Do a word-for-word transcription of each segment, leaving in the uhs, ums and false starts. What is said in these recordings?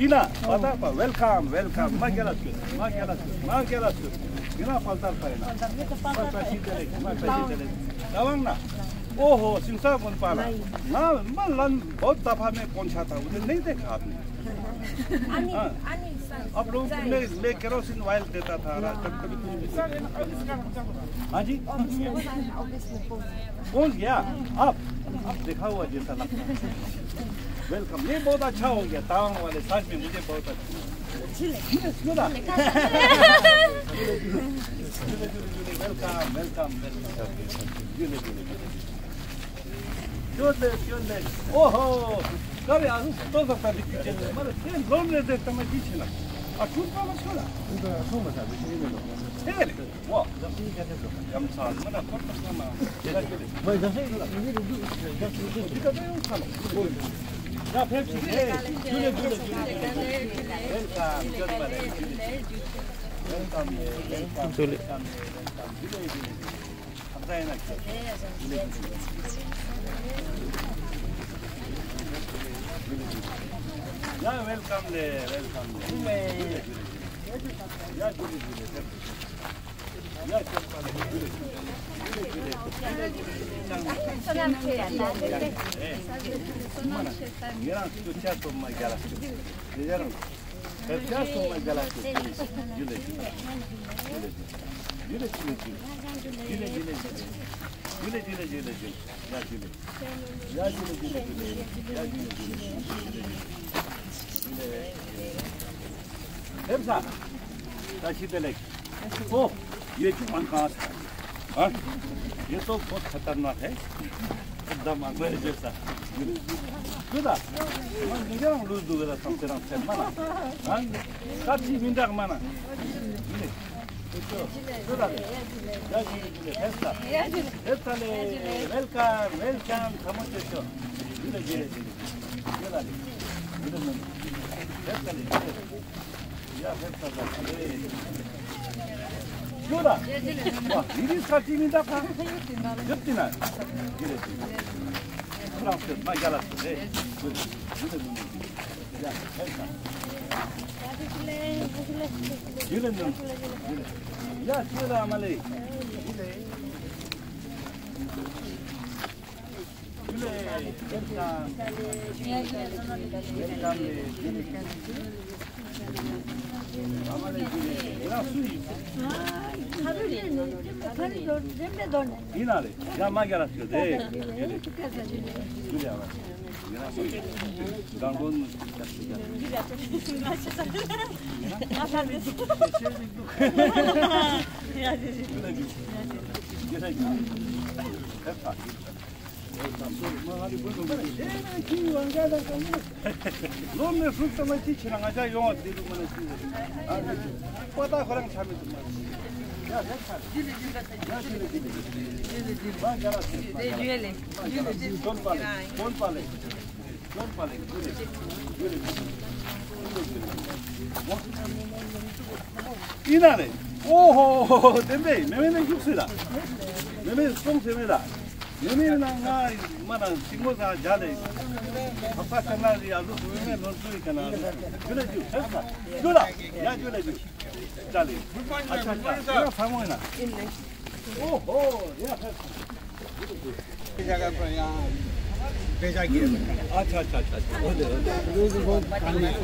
ཡིན་ན་པ་ད་པ། welcome, welcome. མ་རྒྱལ་ལ་སྐྱོད། མ་རྒྱལ་ལ་སྐྱོད། མ་རྒྱལ་ལ་སྐྱོད། ཡིན་ན་པ་ད་པ་ཡིན་ན། མ་བཀྲ་ཤིས་བདེ་ལེགས། མ་བཀྲ་ཤིས་བདེ་ལེགས། ད་ཝང་ན། ओहो, सिंगसा गुनपाला। ना, मैं लन बहुत दफा में कौन छाता हूँ, नहीं देखा आपने। हाँ। आप लोग, मैं, मैं केरोसिन ऑयल देता था, रात कभी कभी। हाँ जी। पहुंच गया। आप, आप देखा हुआ जैसा लगता है। वेलकम। ये बहुत अच्छा हो गया, तावांग वाले, सच में मुझे बहुत अच्छा लगा। Welcome, welcome, welcome. ཅོ་ལེ་ཅོ་ལེ། ཨོ་ཧོ། ཀ་རེ་ཨ་ཧུ་ཏོ་ས་ཏ་དི་ཀི་ཅེ་ལེ་མ་རེ་ཏེ་ལོན་རེ་ཏེ་ཏ་མ་ཅི་ཆེ་ན། ཨ་ཁུ་པ་མ་ཤོ་ལ། ཏེ་རེ། ཝ། ཡམ་ས་མ་ན་ཁོ་ཏ་ས་མ། ཡ་ཕེབས་སི་ལེ། ཇུ་ལེ་ཇུ་ལེ་ཇུ་ལེ། ཝེལ་ཀམ། ཇུ་ལེ། ཝེལ་ཀམ་ལེ། ཝེལ་ཀམ་ཇུ་ལེ། ཇུ་ལེ་ཇུ་ལེ། ཡ་ཝེལ་ཀམ་ལེ། ཝེལ་ཀམ་ལེ། ཡ་ཇུ་ལེ་ཇུ་ལེ། ཡ་ཇུ་ལེ་ཇུ་ལེ། ཇུ་ལེ་ཇུ་ལེ། ཉེ་རང་སུ་ཆ་ཏོ་མ་རྒྱ་ལ། དེ་རང་། བེ་ཤ་སུ་མ་རྒྱ་ལ་སུ། ཇུ་ལེ་ཇུ་ལེ། ཇུ་ལེ་ཇུ་ལེ། ཇུ་ལེ་ཇུ་ལེ། ཇུ་ལེ་ཇུ་ལེ་ཇུ་ལེ། ཇུ་ལེ་ཇུ་ལེ་ཇུ་ལེ། ཡ་ཇུ་ལེ། ཡ་ཇུ་ལེ་ཇུ་ལེ་ཇུ་ལེ། ཡ་ཇུ་ལེ་ཇུ་ལེ། ཇུ་ལེ་ཇུ་ལེ། ཕེབས་ས། ད་ཤི་དེ་ལེགས། ཨོ། ཡེ་ཅུ་མང་ག་ས། ཨ། ཡེ་ཏོ་ཁོ་ཁ་ཏར་ན་ཧེ། ད་མ་གོ་རེ་ཇེ་ས། ཇུ་ལེ། ཇུ་ལེ། མ་འདི་ག་རང་ལུས་འདུག་ག་ད་སམ་སེ་རང་སེ་མ་ན། ཨ། ཁ་ཅིག་མི་འདྲ་མ་ན། ཇུ་ལེ། ཇུ་ལེ། ཇུ་ལེ། ཕེབས་ས། ཕེབས་ས་ལེ། ཝེལ་ཀམ། ཝེལ་ཀམ། ཁ་མོ་ཆེ་ཆོ། ཇུ་ལེ་ཇུ་ལེ་ཇུ་ལེ། ཇུ་ལེ་ལེ། ཇུ་ལེ་ལེ། ཕེབས་ས་ལེ། ཇུ་ལེ། ཡ་ཕེབས་ས་ལེ། ཇུ་ལེ། ཝ། ཡི་རི་ས་ཅི་མི་འདྲ་ཁ། ཡོད་དེ་ན། ཇུ་ལེ་ཇུ་ལེ། ཁོ་རང་ཚོས་མ་རྒྱ་ལ་ཚོས་རེད། ཇུ་ལེ་ཇུ་ལེ། ཡ་ཕེབས་ས། ཇུ་ལེ་ནོ། ཇུ་ལེ། ཡ་ཇུ་ལེ་ཨ་མ་ལེ། ཇུ་ལེ། ལོ་ནས་ཧྲུག་ཙམ་ཅི་ཆེ་ན་ང་ཅག་ཡོང་བ་དེ་ལུགས་མ་ན་ཅི་ཟེར། ཨ་ནི་པ་ཏ་ཁོ་རང་ཆ་མི་ཐུབ་མ་རེད། ཡ་ཧེ་ཁ་རེད། ཡ་ཅི་ལེ་ཅི་ལེ་ཅི་ལེ། མ་རྒྱ་ལ་ཟེར། མ་རྒྱ་ལ་ཟེར། ཇོན་པ་ལེ། ཇོན་པ་ལེ། ཇོན་པ་ལེ། ཇུ་ལེ། ཇུ་ལེ། ཨི་ན་རེ། ཨོ་ཧོ་ཧོ་ཧོ། དེ་འདྲས་མེ་མེ་ནས་བཞུགས་སྲིད་ལ། མེ་མེ་སོང་ཟེར་མེད་ལ། མེ་མེ་ན་ང་མ་ན་ཤིང་མོ་ས་རྒྱ་ལེ། ཧ་པ་ཅ་ན་རི་ཨ་ལུ་མེ་མེ་ལོན་ཚུ་ཡི་ཀ་ན། ཇུ་ལེ་ཇུ། ཧེ་ས། ཇུ་ལ། ཡ་ཇུ་ལེ་ཇུ། ཅ་ལེ། ཨ་ཆ་ཆ། ཡ་ཕ་མོ་ཡིན་ན། ཨོ་ཧོ། ཡ་ཧེ་ས། ཨ་ཆ་ཆ་ཆ་ཆ། འོ་དེ་འོ་དེ།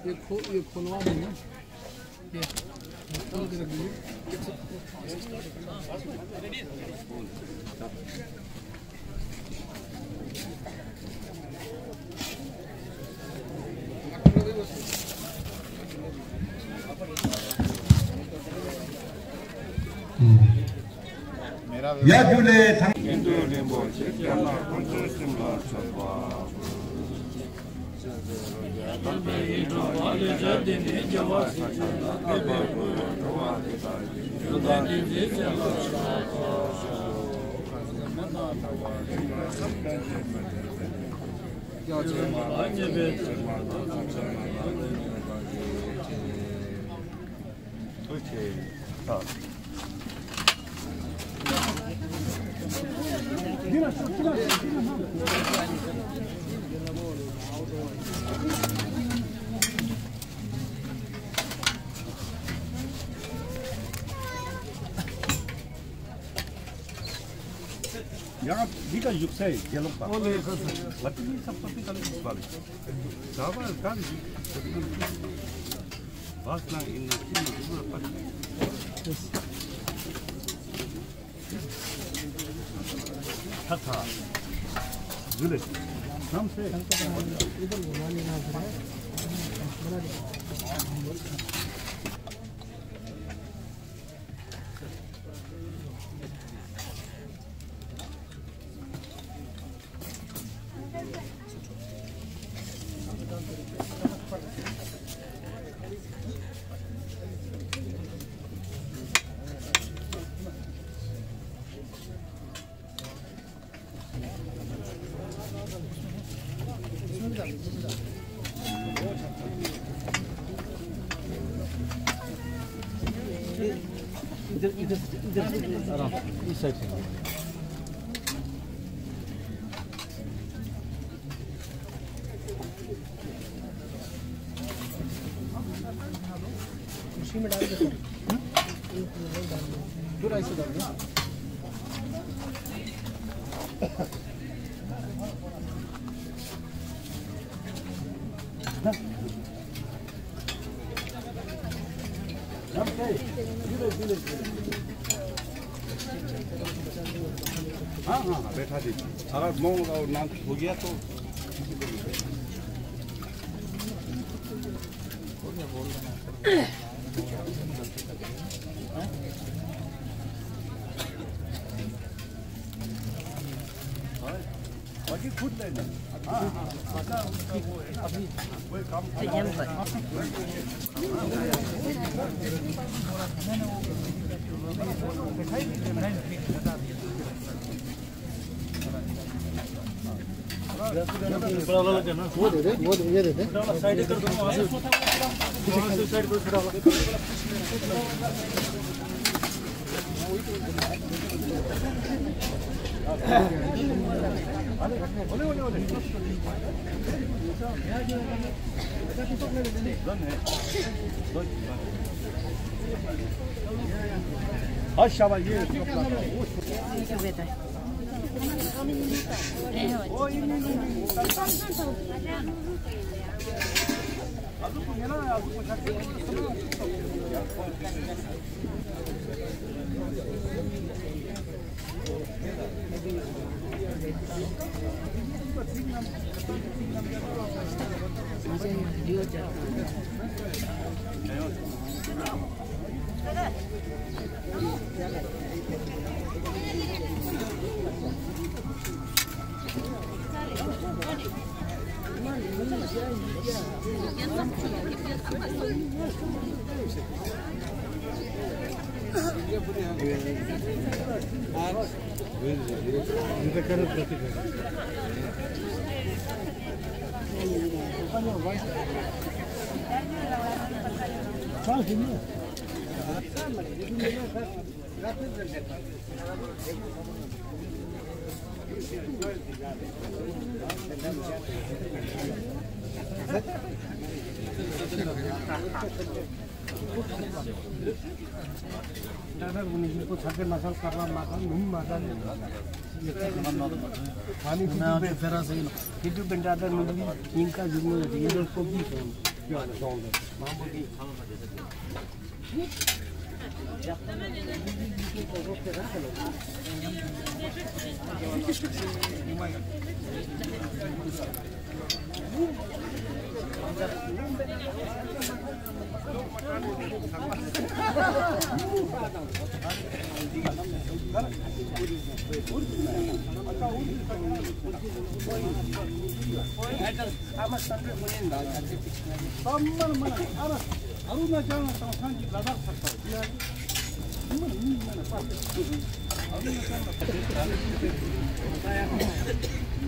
ये खो, ये खोलवा देंगे। ये खोल के रख दीजिए। हम्म। ཡ་ཇུ་ལེ། ཐང་། ཡང་འདི་ག་བཞུགས་སའི་དགེ་སློང་པ། ཨོ་ལེ། ལ་ཏི་མི་ས་པ་ཏི་ག་ལ་བཞུགས་པ་ལེ། ཟ་བ་ག་ལ་བཞུགས། བག་ལ་ཡིན་ན་ཅི་མ་བཞུགས་པ་ལེ། इधर, इधर, इधर, आराम, इस साइड से। उसी में डाल दो। पूरा ऐसे डाल दो। हाँ, हाँ, हाँ, बैठा दीजिए। अगर मोंग और नाम हो गया तो बाकी खुद ले लें। हाँ, हाँ, हाँ। अभी, अभी, कोई काम वो दे दे, वो दे, ये दे दे। साइड कर दो, वहाँ से, वहाँ से साइड पर खड़ा हो। हाँ, शाबाश, ये।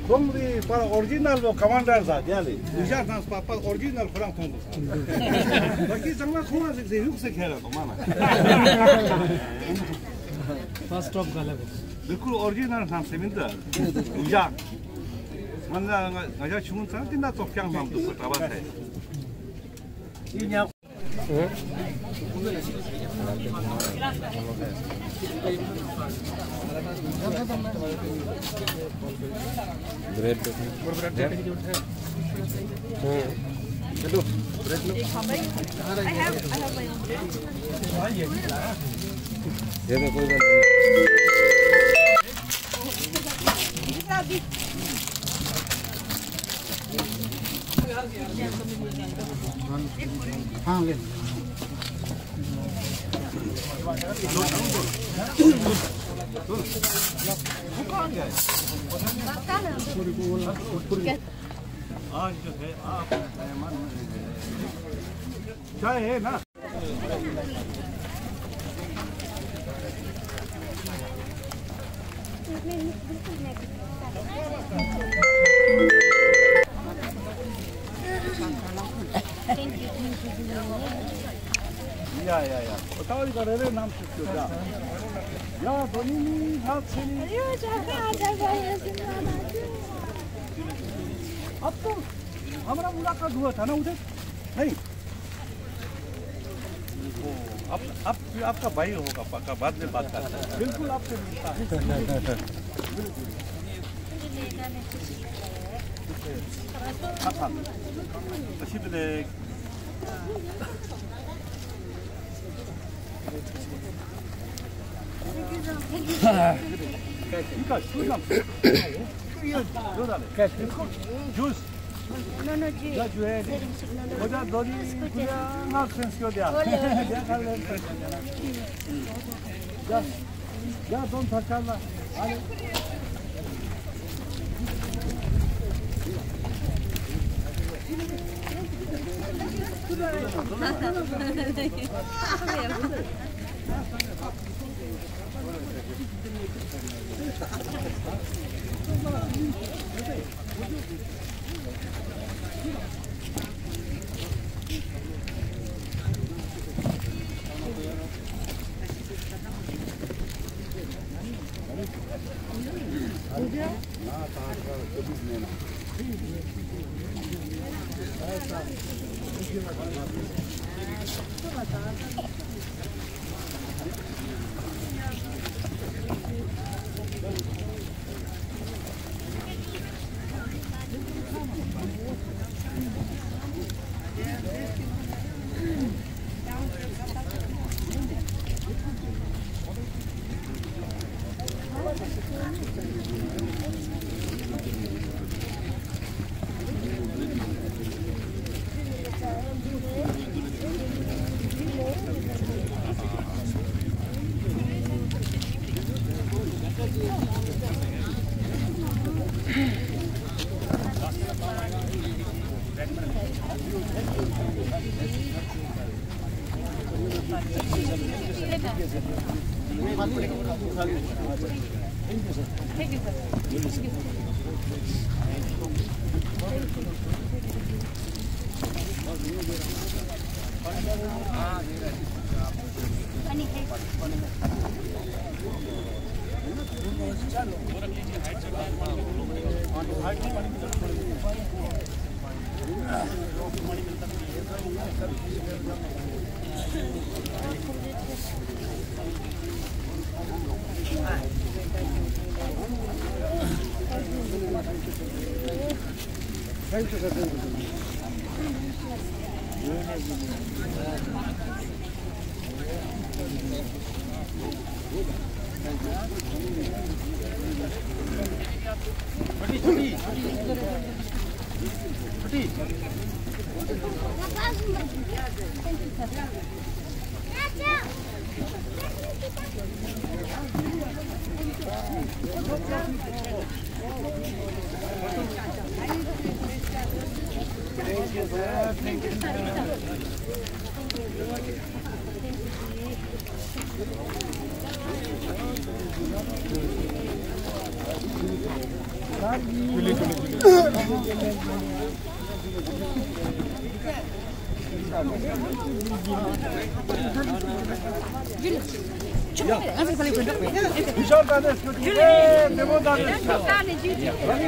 ཁོང་གི་པར་ཨོ་རི་ཇི་ནལ་བོ་ཀ་མན་ཌར་ཟ་རྒྱ་ལས། དུས་ཤར་ཐང་པར་པར་ཨོ་རི་ཇི་ནལ་ཁོ་རང་མཐོང་འདུག་ཟ། ད་གི་ཚང་མ་ཁོང་ལ་ཟིག་ཟེ་ཡུག་སེ་ཁྱེར་ར་དོ་མ་ན། ཕར་སི་ཊོབ་ག་ལ་བོ། བི་ཀུལ་ཨོ་རི་ཇི་ནལ་ཐང་སེ་མིན་ད། དུས་ཤར། ང་ང་ང་ང་ཞག་ཆུང་ཚང་དེ་ན་ཙོག་རྐྱང་ནང་འདུག་གོ་གྲྭ་པ་ཚེ། ब्रेड देखो। ब्रेड। हम्म। चलो, ब्रेड लो। I have, I have my own bread. ये देखो इधर। वो कहाँ गया है? आज जो है, आप मेहमान क्या है ना? या, या, या। बताओ, इधर है रे, नाम सुन के जा। या, दोनी नी, हाथ से नी। अरे, वो जाता, आ जाता है, ऐसे ना, ना, क्यों? अब तो हमारा मुलाकात हुआ था ना उधर, नहीं? वो आप, आप, आपका भाई होगा पक्का, बाद में बात करते हैं। बिल्कुल आपसे मिलता है। बिल्कुल। हाँ, हाँ। तशी बिले। 이거 주스. 주스. No, no, जी। या जो है, मुझे दोनी कुछ ना सेंस क्यों दिया? ओले, ओले। देखा ले। या, या दोन सरकार ना। अरे।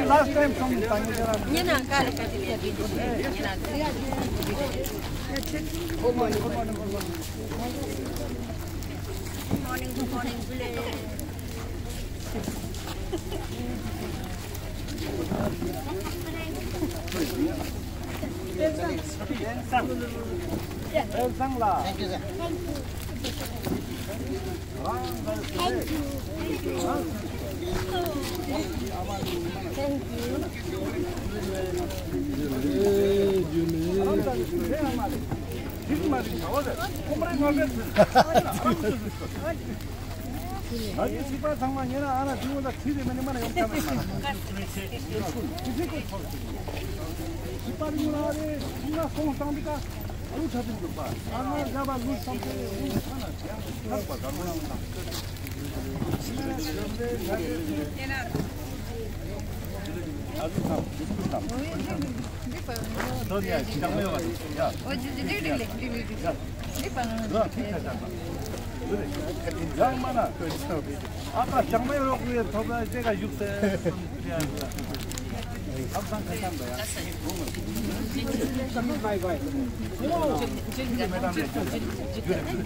Last time from Good morning, good morning, good morning. Thank you, sir. Thank you. ང་ཚོའི་སྲིད་པ་ཚང་མ་ཉེ་རང་ཨ་ན་དུས་འོ་ད་ཁྲིད་རེ་མ་ནི་མ་ན་ཡོང་ཐབས་མེད་མ་ན། སྲིད་པ་རིང་ལ་རེ་ཐུང་ན་སོང་བཏང་འདི་ཀ་ཨ་རུ་ཐབས་འདུག་པ་ཨ་ང་རྒྱ་བ་ལུས་བསམ་སྟེ་རུ་ཐ་ན་ཡང་ཐག་པ་ག་རུ་ན་འོང་ན། ཨ་རུ་ཐབས་འདི་ཀ་ཐབས།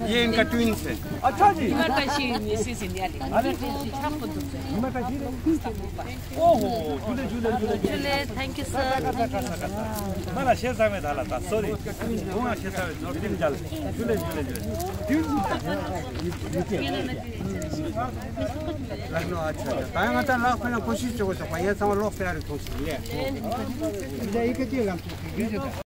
ये इनका ट्विंस है। अच्छा जी। ཉི་མ་བཀྲ་ཤིས་ནས་སྲིད་ཟིན་ཡ་ལེ། ཉི་མ་བཀྲ་ཤིས་རེད། ཨོ་ཧོ། ཇུ་ལེ་ཇུ་ལེ་ཇུ་ལེ་ཇུ་ལེ། ཇུ་ལེ། Thank you sir. མ་ལ་ཤེས་ས་མེད་ད་ལ་ད་སོ་རི། ཁོང་ང་ཤེས་ས་མེད་ནོར་ཏིང་ཇལ། ཇུ་ལེ་ཇུ་ལེ་ཇུ་ལེ། ལག་ནོ་ཨ་ཆ་ད་ཡང་ང་ད་ལག་ཁོ་ན་ཀོ་ཤིས་ཅོ་གོ་ཅོ་གོ་ཡ་ཚང་མ་ལོག་སྤེ་ར་རི་ཐོང་ཞིག་ལེ། ཡ་ཡི་ཀ་ཅི་ལམ་ཅོ་གི་རེད།